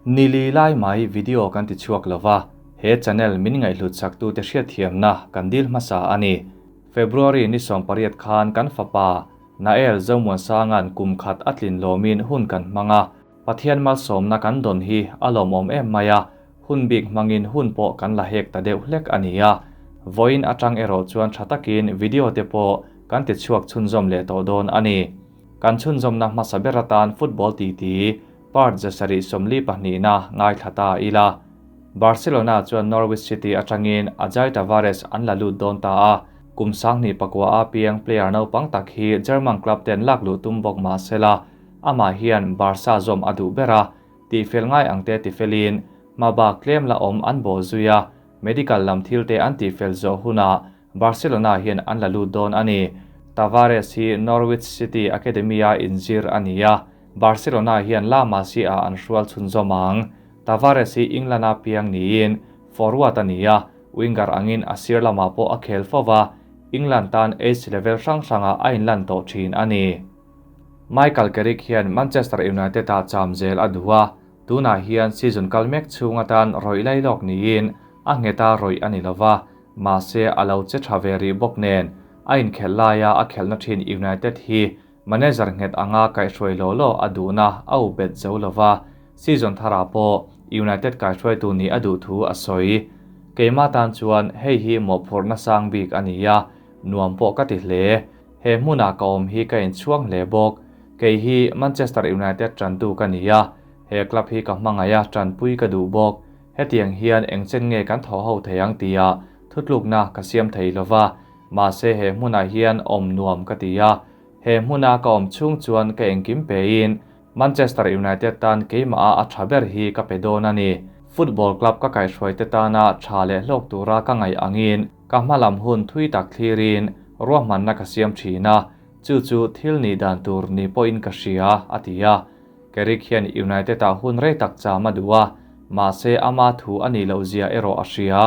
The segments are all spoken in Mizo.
Nili lai mai video kan ti chhuak lova, he channel min ngaihhlut saktute hriatthiamna kan dil hmasa a ni. February ni 18 khan kan fapa Nael Zomuansanga'n kum khat a tlin lawmin hun kan hmang a, Pathian malsawmna kan dawn hi a lawmawm em mai a, hun bik hmangin hun pawh kan la hek ta deuh hlek a ni a. Vawiin atang erawh chuan tha takin video te pawh kan ti chhuak chhunzawm leh tawh dawn a ni. Kan chhunzawmna hmasa ber atan football titi part 742na ngaithla ta ila. Barcelona chuan Norwich City atangin Ajay Tavares an la lut dawn ta a, kum 29 a piang player naupang tak hi German club ten lak luh tum bawk mah sela, amah hian Barca zawm a duh ber a, tihfel ngai ang te tifelin hmabak tlem la awm an bawh zui a, medical lam thil te an tihfel zawh hunah Barcelona hian an la lut dawn a ni. Tavares hi Norwich City Academy-a inzir a ni a, Barcelona hian La Masia-ah an hrual chhunzawm ang. Tavares hi England-a piang niin forward a ni a, winger angin a sir lamah pawh a khel fo va, England tan age level hrang hrangah a inlan tawh thin a ni. Michael Carrick hian Manchester United-ah cham zel a duh a, tunah hian season kal mek chhung atan rawih lai lawk niin a ngheta rawih a ni lo va, mahse a lo che tha ve rih bawk nen a inkhelh laia a khelhna thin United hi manager nghet anga kaihhruai law law a duhna a upbet zo lo va, season tharah pawh United kaihhruaitu nih a duh thu a sawi. Keimah tan chuan hei hi mawhphurhna sang bik a ni a, nuam pawh ka ti hle. He hmunah ka awm hi ka inchhuang hle bawk. Kei hi Manchester United tantu ka ni a, he club hi ka hmangaih a, tanpui ka duh bawk. Hetiang hian engchen nge kan thaw ho thei ang tia thutlukna ka siam thei lo va, mahse he hmunah hian awm nuam ka ti a. He hmuna ka awm chhung chuan ka engkim pein Manchester United tan keimah a a tha ber hi ka pe dawn a ni. Football club ka kaihhruaite tana tha leh hlawk tura ka ngaih angin ka hmalam hun thui tak thlirin ruahmanna ka siam thin a, chu chu thil nih dan tur ni pawhin ka hria, a ti a. Carrick hian United-ah hun rei tak cham a duh a, mahse ama thu a nih loh zia erawh a hria.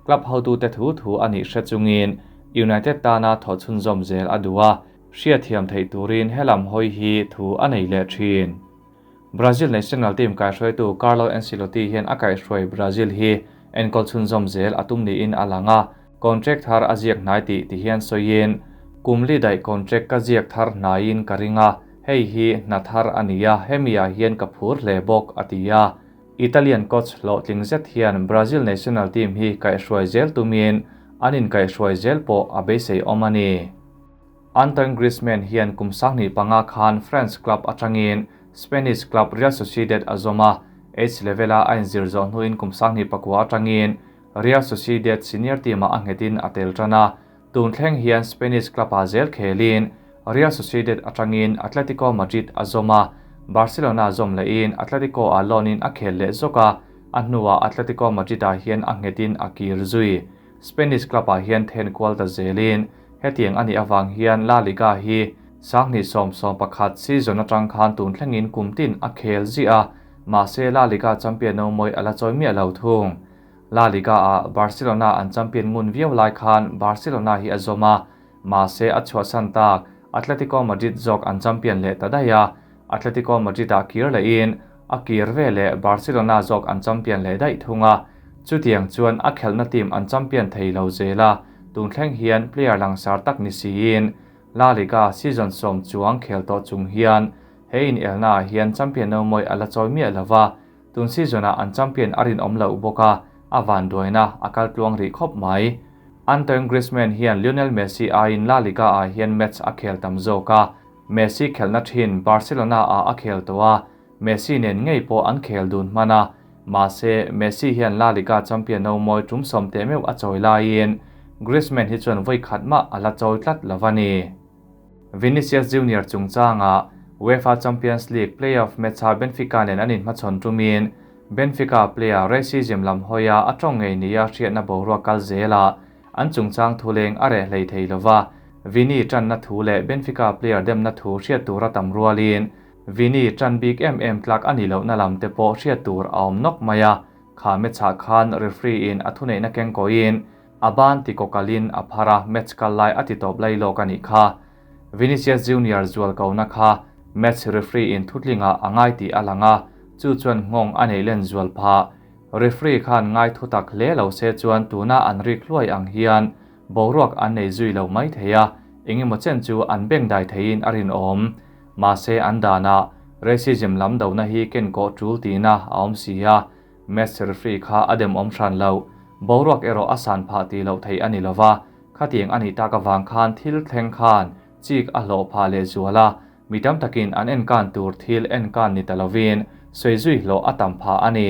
Club hotute thu thu a nih hre chungin United tana thaw chhunzawm zel a duh a, hriatthiam theih turin helam hawi hi thu a nei leh thin. Brazil national team kaihhruaitu Carlo Ancelotti hian a kaihhruai Brazil hi enkawl chhunzawm zel a tum niin a lang a, contract thar a ziak hnai tih ti hian sawiin, Kum li daih contract ka ziak thar hnaiin ka ring a, hei hi hna thar a ni a, hemi ah hian ka phur hle bawk, a ti a. Italian coach hlawhtling zet hian Brazil national team hi kaihhruai zel tumin an inkaihhruai zel pawh a beisei awm a ni. Antoine Griezmann hian kum 25 khan France club atangin Spanish club Real Sociedad a zawm a, age level-a a inzir zawh hnuin kum 29 atangin Real Sociedad senior team-ah a nghetin a tel tan a, tun thleng hian Spanish club-ah zel khelin Real Sociedad atangin Atletico Madrid a zawm a, Barcelona zawm lehin Atletico-ah loan-in a khel leh zawk a, a hnuah Atletico Madrid-ah hian a nghetin a kir zui. Spanish club-ah hian then kual ta zelin hetiang a nih avang hian La Liga hi 2011 season atang khan tun thlengin kum tin a khel ziah a, mahse La Liga champion no mawi a la chawi miah lo thung. La Liga-ah Barcelona an champion ngun viau lai khan Barcelona hi a zawm a, mahse a chhuahsan tak Atletico Madrid zawk an champion leh ta daih a, Atletico Madrid-ah kir lehin a kir ve leh Barcelona zawk an champion leh daih thung a, chutiang chuan a khelhna team an champion thei lo zel a, tun thleng hian player langsar tak ni siin La Liga season 10 chuang khel tawh chung hian he inelna ah hian champion no mawi a la chawi miah lo va, tun season-ah an champion a rinawm loh bawk a, a vanduaina a kal tluang rih khawp mai. Antoine Griezmann hian Lionel Messi aiin La Liga ah hian match a khel tam zawk a, Messi khelhna thin Barcelona ah a khel tawh a, Messi nen ngei pawh an khel dun hman a, mahse Messi hian La Liga champion no mawi tum sawm teh meuh a chawi laiin Griezmann hi chuan vawi khat mah a la chawi tlat lo a ni. Vinicius Junior chungchanga UEFA Champions League play-off match-a Benfica nen an inhmachhawn tumin Benfica player racism lam hawia a tawng ngei nia hriatna boruak kal zela an chungchang thu leng a reh hlei thei lo va, Vini tanna thu leh Benfica player demna thu hriat tura tam rualin Vini tan bik em em tlak a ni lohna lam te pawh hriat tur a awm nawk mai a, kha match-ah khan referee in a thuneihna keng kawiin a ban ti kawkalin a phar a, match kal lai a ti tawp lai lawk a nih kha. Vinicius Junior zual kona kha match referee in thutlinga a ngai tih a lang a, chu chuan nghawng a neih len zual phah. Referee khan ngai thutak hle lo se chuan tuna an rik hluai ang hian boruak an nei zui lo mai thei a, engemaw chen chu an bengdai theiin a rinawm. Mahse an danah racism lam dona hi ken kawh tul tihna a awm si a, match referee kha a demawm hran lo. Boruak erawh a san phah tih loh theih a ni lova, khatiang a nih tak avang khan thil thleng khan chik a hlawh phah leh zual a, mi tam takin an enkan tur thil enkan ni ta lovin sawi zui hlawh a tam phah a ni.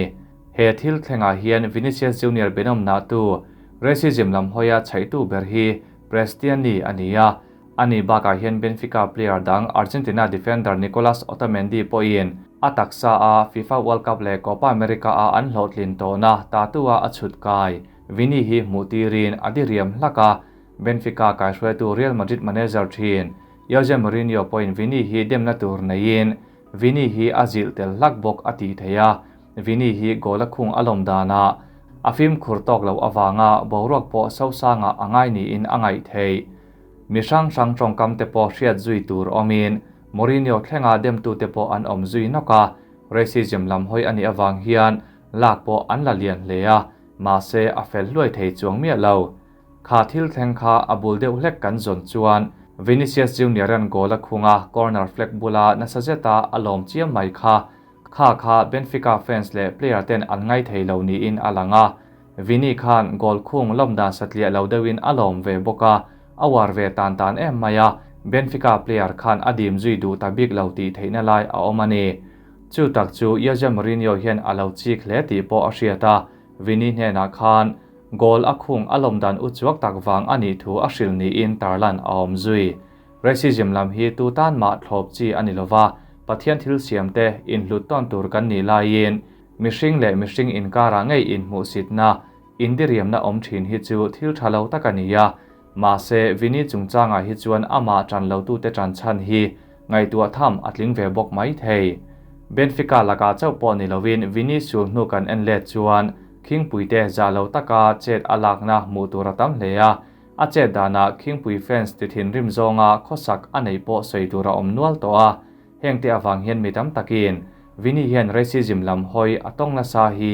He thil thlengah hian Vinicius Junior benawmna tu racism lam hawia chhaihtu ber hi Prestianni a ni a, ani bakah hian Benfica player dang Argentina defender Nicolas Otamendi pawhin a taksa a FIFA World Cup leh Copa America a an hlawhtlin tawhna tattoo-a a chhut kai Vini hi hmuh tirin a diriam hlak a, Benfica kaihruaitu Real Madrid manager thin Jose Mourinho pawhin Vini hi demna tur neiin Vini hi a zilh tel hlak bawk a tih theih a, Vini hi goal a khung a lawm danah a fimkhur tawk loh avanga boruak pawh sosangah a ngai niin a ngaih theih. Mi hrang hrang tawngkam te pawh hriat zui tur awmin Mourinho thlenga demtute pawh an awm zui nawk a, racism lam hawi a nih avang hian lak pawh an la lian hle a, mahse a fel hluai thei chuang miah lo. Kha thil thleng kha a bul deuh hlek kan zawn chuan Vinicius Junior-a'n goal a khung a, corner flag bula nasa zeta a lawm chiam mai kha. Kha kha Benfica fans leh player ten an ngai thei lo niin a lang a, Vini khan goal khung lawm dan satliah lo deuhin a lawm ve bawk a, a uar ve tan tan em mai a, Benfica player khan a dim zui duh ta bik lo tih theihna lai a awm a ni. Chu tak chu Jose Mourinho hian a lo chik hle tih pawh a hriat a, Vini hnenah khan goal a khung a lawm dan uchuak tak vang a nih thu a hrilh niin tarlan a awm zui. Racism lam hi tu tan mah thlawp chi a ni lova, Pathian thil siam te inhlut tawn tur kan nih laiin mihring leh mihring inkarah ngei inhmuhsitna, indiriamna awm thin hi chu thil tha lo tak a ni a. Mahse, Vini chungchangah hi chuan amah tan lotute tan chhan hi ngaihtuah tham a tling ve bawk mai thei. Benfica lakah chauh pawh ni lovin Vini sul hnu kan en let chuan khingpuite zah lo taka chet a lakna hmuh tur a tam hle a, a chet danah khingpui fans ti thinrim zawnga khawsak a neih pawh sawi tur a awm nual tawh a, hengte avang hian mi tam takin Vini hian racism lam hawi a tawng nasa hi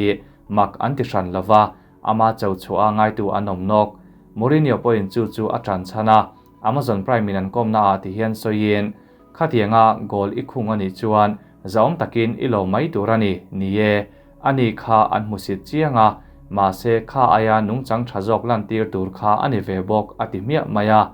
mak an ti hran lova, ama cho chhuah a ngaitu an awm nawk. Mourinho pawhin chu chu a tan chhan a, Amazon Prime in an kawmna ah ti hian sawiin, Khatianga goal i khung a nih chuan zahawm takin i lo mai tur a ni, ni e, ani kha an hmusit chiang a, mahse kha aia nungchang tha zawk lantir tur kha a ni ve bawk a ti hmiah mai a.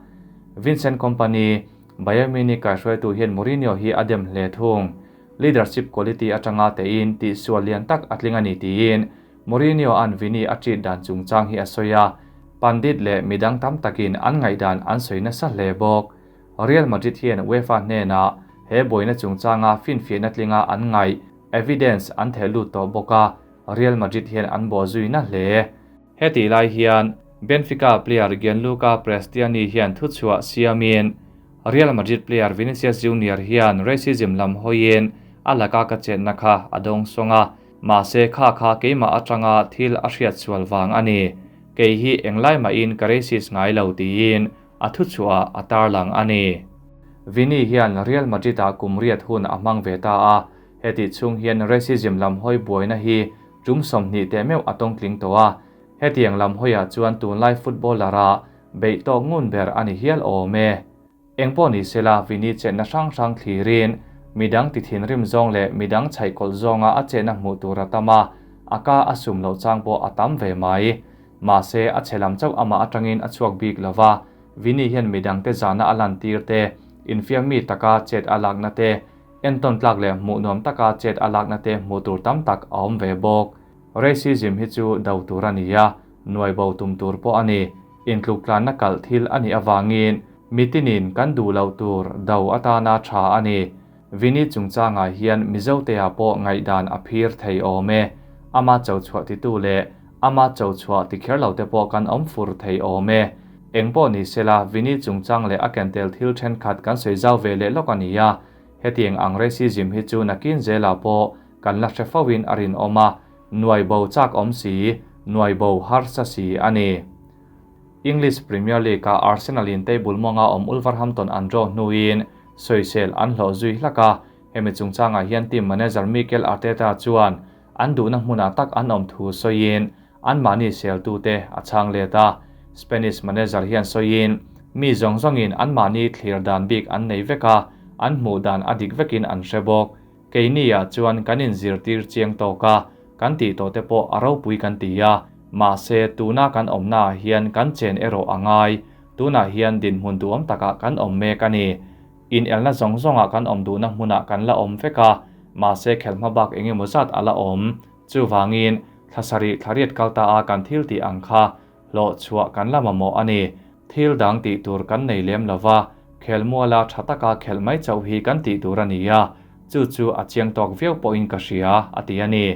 Vincent Kompany, Bayern Munich kaihruaitu hian Mourinho hi a dem hle thung. Leadership quality atanga tein tihsual lian tak a tling a ni tiin Mourinho an Vini a treat dan chungchang hi a sawi a, pandit leh midang tam takin an ngaihdan an sawi nasa hle bawk. Real Madrid hian UEFA hnenah he buaina chungchanga finfiahna tlinga an ngaih evidence an theh lut tawh bawk a, Real Madrid hian an bawh zui na hle. Hetih lai hian Benfica player Gianluca Prestianni hian thuchhuah siamin Real Madrid player Vinicius Junior hian racism lam hawiin a laka ka chetna kha a dawng sawng a, mahse kha kha keimah atanga thil a hriat sual vang a ni. Kei hi englai mahin ka racist ngai lo tiin a thuchhuah a tarlang a ni. Vini hian Real Madrid-ah kum riat hun a hmang ve ta a, hetih chhung hian racism lam hawi buaina hi tum 20 teh meuh a tawngtling tawh a, hetiang lam hawiah chuan tunlai footballer-ah beih tawk ngun ber a ni hial awm e. Engpawh ni sela Vini chetna hrang hrang thlirin midang ti thinrim zawng leh midang chhaihkawlh zawnga a chetna hmuh tur a tam a, a ka a sum loh chang pawh a tam ve mai. Mahse, a chhe lam chauh amah atangin a chhuak bik lova, Vini hian midangte zahna a lantir te, infiam mi taka chet a lakna te, entawn tlak leh hmuh nuam taka chet a lakna te hmuh tur tam tak a awm ve bawk. Racism hi chu do tur a ni a, nuai bo tum tur pawh a ni. Intluktlanna kalh thil a nih avangin mitinin kan duh loh tur do atana tha a ni. Vini chungchangah hian Mizotea pawh ngaihdan a phir thei awm e. Ama cho chhuah titu leh ama cho chhuah ti kher lo te pawh kan awm fur thei awm e. Engpawh ni sela Vini chungchang leh a kentel thil thenkhat kan sawi zau ve leh lawk a ni a. Hetiang ang racism hi chu nakin zelah pawh kan la hre fo in a rinawm a, nuai bo chak awm si, nuai bo harsa si a ni. English Premier League-a Arsenal in table mawnga awm Wolverhampton an draw hnuin sawisel an hlawh zui hlak a. Hemi chungchangah hian team manager Mikel Arteta chuan an duhna hmunah tak an awm thu sawiin anmahni seltute a chhang let a. Spanish manager hian sawiin, Mi zawng zawngin anmahni thlir dan bik an nei vek a, an hmuh dan a dik vekin an hre bawk. Keiniah chuan kan inzirtir chiang tawk a, kan tih tawh te pawh a ropui kan ti a, mahse tuna kan awmnaah hian kan chen erawh a ngai. Tunah hian dinhmun duhawm takah kan awm mek a ni. Inelna zawng zawngah kan awm duhna hmunah kan la awm vek a, mahse khelhma bak eng emaw zat a la awm. Chuvangin, thla sarih thla riat kal ta a kan thil tih ang kha hlawh chhuah kan la mamawh a ni. Thil dang tih tur kan nei lem lo va, khelmuala tha taka khelh mai chauh hi kan tih tur a ni a, chu chu a chiang tawk viau pawhin ka hria, a ti a ni.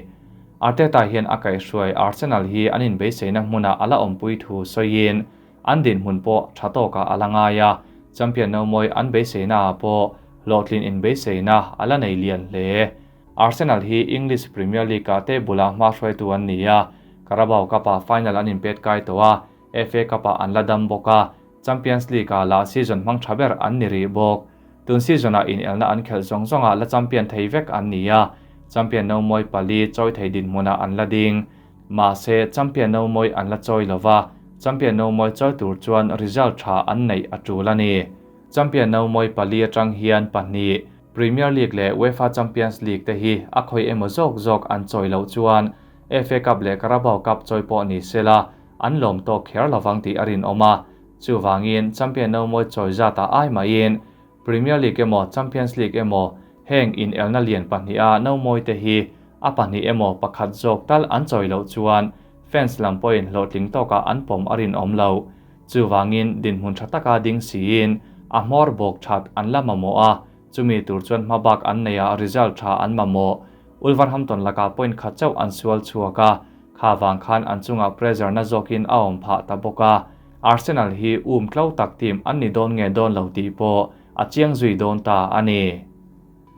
Arteta hian a kaihhruai Arsenal hi an inbeiseina hmunah a la awmpui thu sawiin, An dinhmun pawh tha tawkah a la ngai a, champion nomawi an beiseinaah pawh hlawhtlin inbeiseina a la nei lian hle. Arsenal hi English Premier League-ah te bulah hma hruaitu an ni a, Carabao Cup-ah final an inpet kai tawh a, FA Cup-ah an la dam bawk a, Champions League-ah lah season hmang tha ber an ni rih bawk. Tun season-ah inelna an khelh zawng zawngah la champion thei vek an ni a, champion nomawi pali chawi thei dinhmunah an la ding. Mahse, champion nomawi an la chawi lo va, champion nomawi chawi tur chuan result tha an neih a tul a ni. Champion nomawi pali atang hian pahnih, Premier League leh UEFA Champions League te hi a khawi emaw zawk zawk an chawi loh chuan FA Cup leh Carabao Cup chawi pawh ni sela an lawm tawk kher lovang tih a rinawm a. Chuvangin, champion nomawi chawi zatah ai mahin Premier League emaw Champions League emaw heng inelna lian pahniha nomawi te hi a pahnih emaw pakhat zawk tal an chawi loh chuan fans lam pawhin hlawhtling tawkah an pawm a rinawm lo. Chuvangin dinhmun tha taka ding siin a hmawr bawk that an la mamawh a, chumi tur chuan hmabak an nei a result tha an mamawh. Wolverhampton lakah point khat chauh an sual chhuak a, kha vang khan an chungah pressure na zawkin a awm phah ta bawk a. Arsenal hi um tlo tak team an ni dawn nge dawn lo tih pawh a chiang zui dawn ta a ni.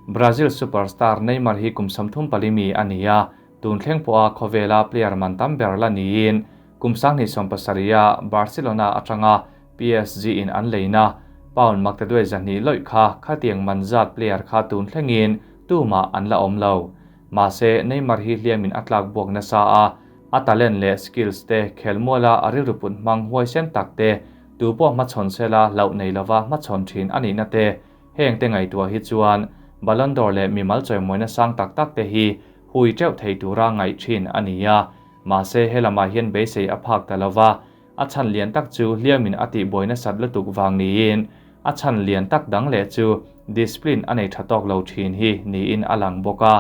Brazil superstar Neymar hi kum 34 mi a ni a, tun thleng pawha khawvela player man tam ber la niin kum 2017 a Barcelona atanga PSG in an leina pound maktaduai 200 lawih kha khatiang man zat player kha tun thlengin tumah an la awm lo. Mahse, Neymar hi hliamin a tlak buak nasa a, a talent leh skills te khelmuala a rilru put hmang huaisen tak te, tu pawh hmachhawn sela hlauh nei lova hmachhawn thin a nihna te, heng te ngaihtuah hi chuan Ballon d'Or leh mimal chawimawina sang tak tak te hi hui teuh thei tura ngaih thin a ni a. Mahse, he lamah hian beisei a phak ta lova, a chhan lian tak chu hliamin a tihbuai nasat lutuk vang niin a chhan lian tak dang leh chu discipline a nei tha tawk lo thin hi niin a lang bawk a.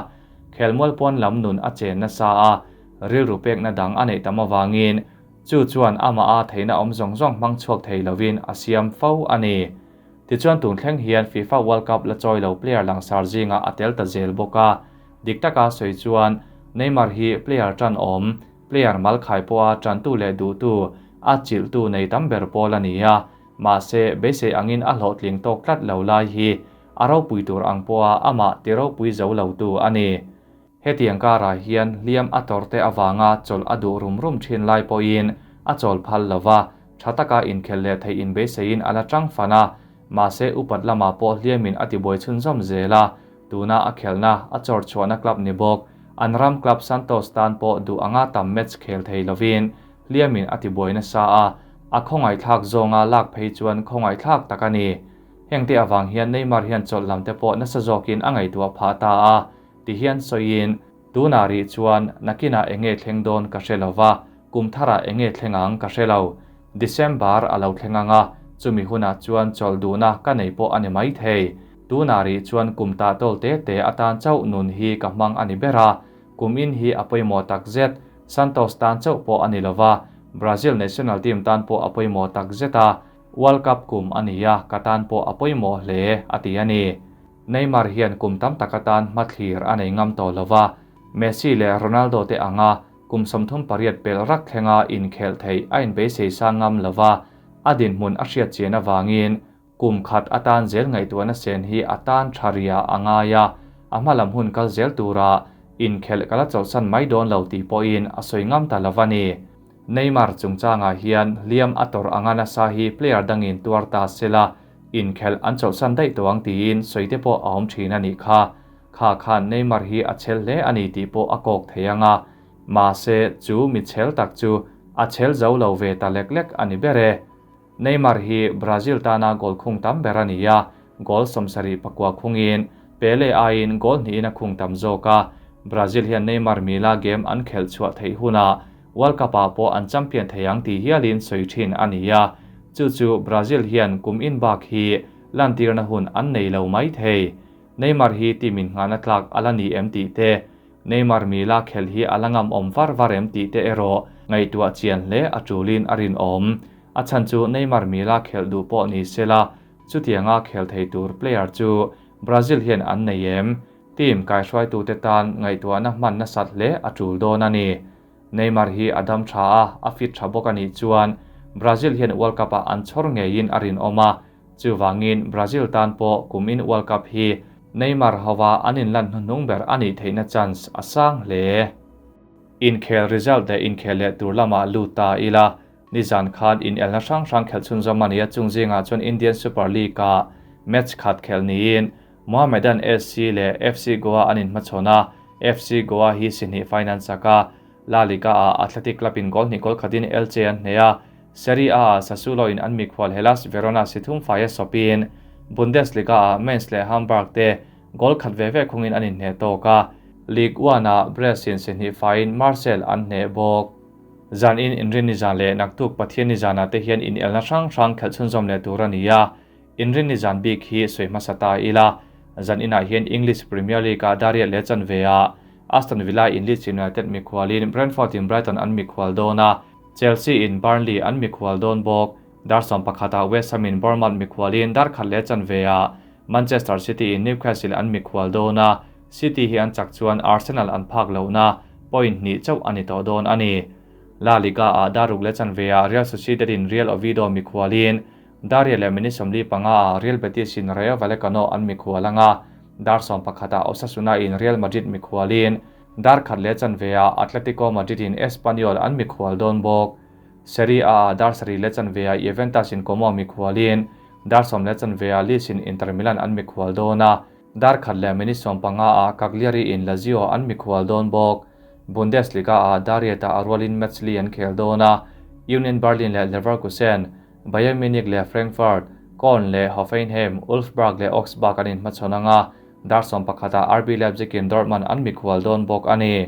Khelmual pawn lam nun a chen nasa a, rilru pekna dang a neih tam avangin chu chuan amah a theihna awm zawng zawng hmang chhuak thei lovin a siam fo a ni. Tichuan tun thleng hian FIFA World Cup la chawi lo player langsar zingah a tel ta zel bawk a. Dik taka sawi chuan Neymar hi player tan awm, player mal khai pawha tantu leh duhtu, a chilhtu nei tam ber pawl a ni a. Mahse, beisei angin a hlawhtling tawk tlat lo lai hi a ropui tur ang pawha amah ti ropui zo lotu a ni. Hetiang karah hian hliam a tawrhte avanga chawlh a duh rum rum thin lai pawhin a chawl phal lo va, tha taka inkhelh leh theih inbeiseiin a la tang fan a. Mahse, upat lamah pawh hliamin a tibuai chhunzawm zel a, tuna a khelhna, a chawr chhuahna club ni bawk, an ram club Santos tan pawh duh anga tam match khel thei lovin hliamin a tibuai nasa a, a khawngaihthlak zawnga lak phei chuan khawngaihthlak tak a ni. Hengte avang hian Neymar hian chawlh lam te pawh nasa zawkin a ngaihtuah phah ta a, ti hian sawiin, Tunah rih chuan nakinah enge thleng dawn ka hre lo va, kum tharah enge thleng ang ka hre lo. December a lo thleng ang a, chumi hunah chuan chawlh duhna ka nei pawh a ni maithei. Tunah rih chuan kum tah tawl te te atan chauh nun hi ka hmang a ni ber a, kum in hi a pawimawh tak zet. Santos tan chauh pawh a ni lo va, Brazil national team tan pawh a pawimawh tak zet a, World Cup kum a ni a, ka tan pawh a pawimawh hle, a ti a ni. Neymar hian kum tam tak atan hmathlir a nei ngam tawh lo va, Messi leh Ronaldo te anga kum 38 pelh rak thlenga inkhelh theih a inbeisei sang ngam lo va, a dinhmun a hriat chian avangin kum khat atan zel ngaihtuahna sen hi a tan tha ria a ngai a, a hmalam hun kal zel tura inkhelh ka la chawlhsan mai dawn lo tih pawhin a sawi ngam ta lo a ni. Neymar chungchangah hian hliam a tawrh anga nasa hi player dangin tuar ta sela, inkhelh an chawlhsan daih tawh ang tiin sawi te pawh a awm thin a nih kha. Kha khan Neymar hi a chhel hle a ni tih pawh a kawk thei ang a, mahse chu mi chhel tak chu a chhel zo lo ve ta lek lek a ni ber e. Neymar hi Brazil tana goal khung tam ber a ni a, goal 79 khungin Pele aiin goal hnihin a khung tam zawk a. Brazil hian Neymar mila game an khelh chhuah theih hunah World Cup-ah pawh an champion thei ang tih hialin sawi thin a ni a, chu chu Brazil hian kum inbak hi lantirna hun an nei lo mai thei. Neymar hi team in nghahna tlak a la ni em tih te, Neymar mila khelh hi a la ngam awm var var em tih te erawh ngaihtuah chian hle a tulin a rinawm. A chhan chu Neymar mila khelh duh pawh ni sela, chutianga khel thei tur player chu Brazil hian an nei em? Team kaihruaitute tan ngaihtuahna hman nasat hle a tul dawn a ni. Neymar hi a dam tha a, a fit tha bawk a nih chuan Brazil hian World Cup-ah an chhawr ngeiin a rinawm a, chuvangin Brazil tan pawh kumin World Cup hi Neymar hova an inlan hnuhnung ber a nih theihna chance a sang hle. Inkhel result leh inkhel leh tur lamah lut ta ila, nizan khan inelna hrang hrang khelh chhunzawm a ni a, chung zingah chuan Indian Super League-ah match khat khelh niin Mohammedan SC leh FC Goa an inhmachhawn a, FC Goa hi si hnih fine an chak a, La Liga-ah Athletic Club-in goal hnih goal khatin Elche an hneh a, Serie A-ah Sassuolo-in an mikhual Hellas Verona si thum faia sawpin Bundesliga-ah Mainz leh Hamburg te goal khat ve ve khungin an inhneh tawk a, Ligue 1-ah Brest-in si hnih faiin Marseille an hneh bawk. Zanin Inrinni zan leh naktuk Pathianni zanah te hian inelna hrang hrang khelh chhunzawm leh tur a ni a, Inrinni zan bik hi sawi hmasa ta ila, zan inah hian English Premier League-ah Dariah leh chanve-ah Aston Villa in Leeds United mikhualin Brentford in Brighton an mikhual dawn a, Chelsea in Burnley an mikhual dawn bawk. Dar 11-ah West Ham in Bournemouth mikhualin dar khat leh chanve-ah Manchester City in Newcastle an mikhual dawn a, City hi an chak chuan Arsenal an phak lohna point hnih chauh a ni tawh dawn a ni. La Liga-ah dar ruk leh chanve-ah Real Sociedad in Real Oviedo mikhualin Daria leh minute 45 ah Real Betis in Rayo Vallecano an mikhual anga, dar 11 ah Osasuna in Real Madrid mikhualin dar khat leh chanve ah Atletico Madrid in Espanyol an mikhual dawn bawk. Serie A ah dar sarih leh chanve ah Juventus in Como mikhualin dar sawm leh chanve ah Leeds in Inter Milan an mikhual dawn a, dar khat leh minute 15 ah Cagliari in Lazio an mikhual dawn bawk. Bundesliga ah Dariet ah a rualin match li an khel dawn a, Union Berlin leh Leverkusen, Bayern Munich leh Frankfurt, Köln leh Hoffenheim, Wolfsburg leh Augsburg an inhmachhawn ang a, dar 11 ah RB Leipzig in Dortmund an mikhual dawn bawk a ni.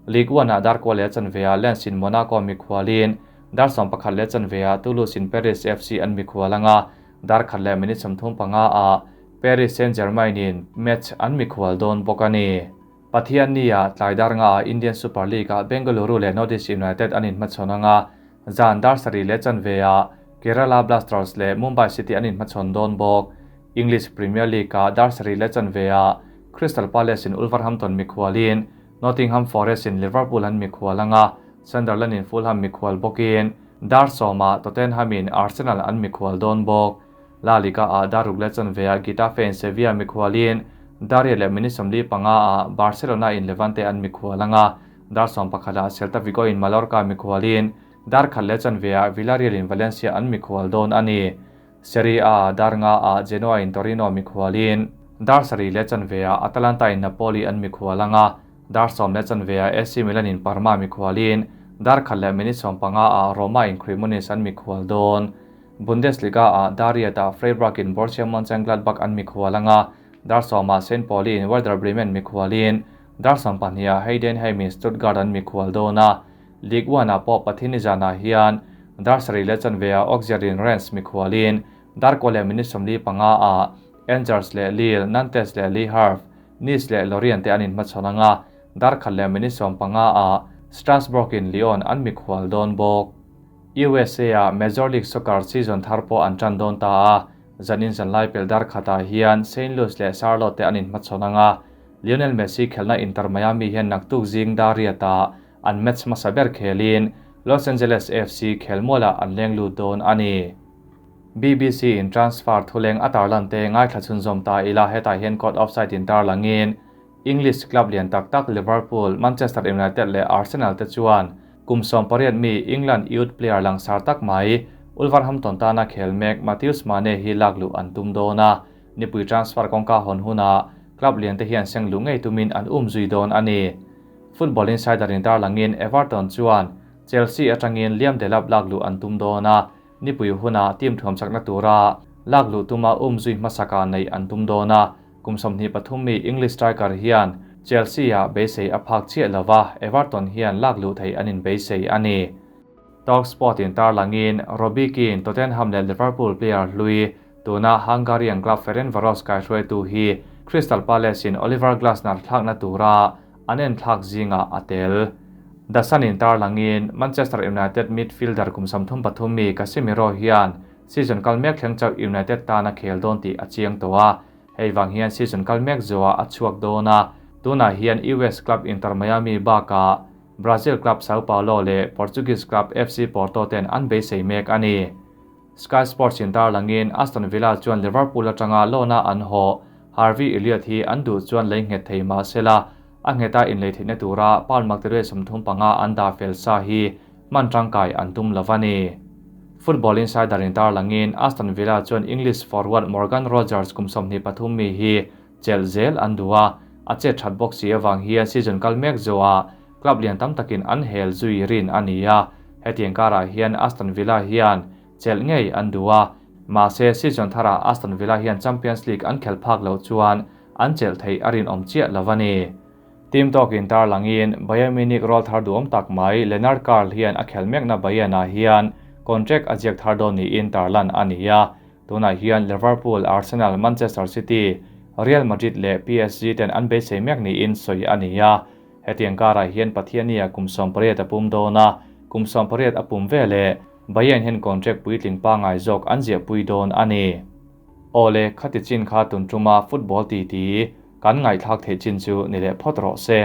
Ligue 1 ah dar kua leh chanve ah Lens in Monaco mikhualin, dar 11 leh chanve ah Toulouse in Paris FC an mikhual ang a, dar khat leh minute 35 ah Paris Saint-Germain in Metz an mikhual dawn bawk a ni. Pathianni ah tlai dar nga ah Indian Super League ah Bengaluru leh Northeast United an inhmachhawn ang a, Zan dar sarih leh chanve ah Kerala Blasters leh Mumbai City an inhmachhawn dawn bawk. English Premier League ah dar sarih leh chanve ah Crystal Palace in Wolverhampton mikhualin Nottingham Forest in Liverpool an mikhual anga Sunderland in Fulham mikhual bawkin dar 10 ah Tottenham in Arsenal an mikhual dawn bawk. La Liga ah dar ruk leh chanve ah Getafe in Sevilla mikhualin dar riat leh minute 45 ah Barcelona in Levante an mikhual anga dar 11 ah Celta Vigo in Mallorca mikhualin dar khat leh chanve ah Villarreal in Valencia an mikhual dawn a ni. Serie A ah dar nga ah Genoa in Torino mikhualin dar sarih leh chanve ah Atalanta in Napoli an mikhual anga dar 10 leh chanve ah AC Milan in Parma mikhualin dar khat leh minute 15 ah Roma in Cremonese an mikhual dawn. Bundesliga ah dar riat ah Freiburg in Borussia Mönchengladbach an mikhual anga dar 10 ah Saint Pauli in Werder Bremen mikhualin dar 12 ah Heidenheim in Stuttgart an mikhual dawn a, Ligue 1 ah pawh Pathianni zanah hian dar sarih leh chanve ah Auxerre in Rennes mikhualin dar kua leh minute 45 ah Angers leh Lille, Nantes leh Le Havre, Nice leh Lorient te an inhmachhawn anga dar khat leh minute 15 ah Strasbourg in Lyon an mikhual dawn bawk. USA ah Major League Soccer season thar pawh an tan dawn ta a, zanin zanlai pel dar khatah hian Saint Louis leh Charlotte te an inhmachhawn anga Lionel Messi khelhna Inter Miami hian naktuk zing dar riatah an match hmasa ber khelin Los Angeles FC khelmualah an leng lut dawn a ni. BBC in transfer thuleng a tarlan te ngaithla chhunzawm ta ila hetah hian caught offside in tarlangin English club lian tak tak Liverpool, Manchester United leh Arsenal te chuan kum 18 mi England youth player langsar tak mai Wolverhampton tana khel mek Mathius Mane hi lak luh an tum dawn a, nipui transfer kawngka hawn huna club lian te hian seng luh ngei tumin an um zui dawn a ni. Football Insider in tarlangin Everton chuan Chelsea atangin Liam Delap lak luh an tum dawn a, nipui huna team thuam chakna tura lak luh tuma um zui hmasaka neih an tum dawn a, kum 23 mi English striker hian Chelsea ah beisei a phak chiah lova, Everton hian lak luh theih an inbeisei a ni. Talksport in tarlangin Robbie Keane, Tottenham leh Liverpool player hlui, tuna Hungarian club Ferencvaros kaihruaitu hi Crystal Palace in Oliver Glasner thlakna tura an enthlak zingah a tel. The Sun in tarlangin Manchester United midfielder kum 33 mi Casemiro hian season kal mek thleng chauh United tan a khel dawn tih a chiang tawh a, hei vang hian season kal mek zawhah a chhuak dawn a, tunah hian US club Inter Miami bakah Brazil club Sao Paulo leh Portuguese club FC Porto ten an beisei mek a ni. Sky Sports in tarlangin Aston Villa chuan Liverpool atanga loan-a an haw Harvey Elliott hi an duh chuan lei nghet thei mah sela, a ngheta inlei theihna tura pound maktaduai 35 an dah fel sa hi hman tangkai an tum lo a ni. Football Insider in tarlangin Aston Villa chuan English forward Morgan Rogers kum 23 mi hi chelh zel an duh a, a chet that bawk si avang hian season kal mek zawhah club lian tam takin an hel zui rin a ni a, hetiang karah hian Aston Villa hian chelh ngei an duh a, mahse season tharah Aston Villa hian Champions League an khel phak loh chuan an chelh theih a rinawm chiah lo a ni. Team tawkin tarlangin Bayern Munich rawl thar duhawm tak mai Lennart Karl hian a khel mekna Bayern-ah hian contract a ziak thar dawn niin tarlan a ni a, tunah hian Liverpool, Arsenal, Manchester City, Real Madrid leh PSG ten an beisei mek niin sawi a ni a. Hetiang karah hian Pathiania kum 18 a pum dawn a, kum 18 a pum veleh Bayern hian contract puitling pangai zawk an ziahpui dawn a ni. Awle, khati chin kha tun tuma football titi kan ngaihthlak theih chin chu ni leh phawt rawh se.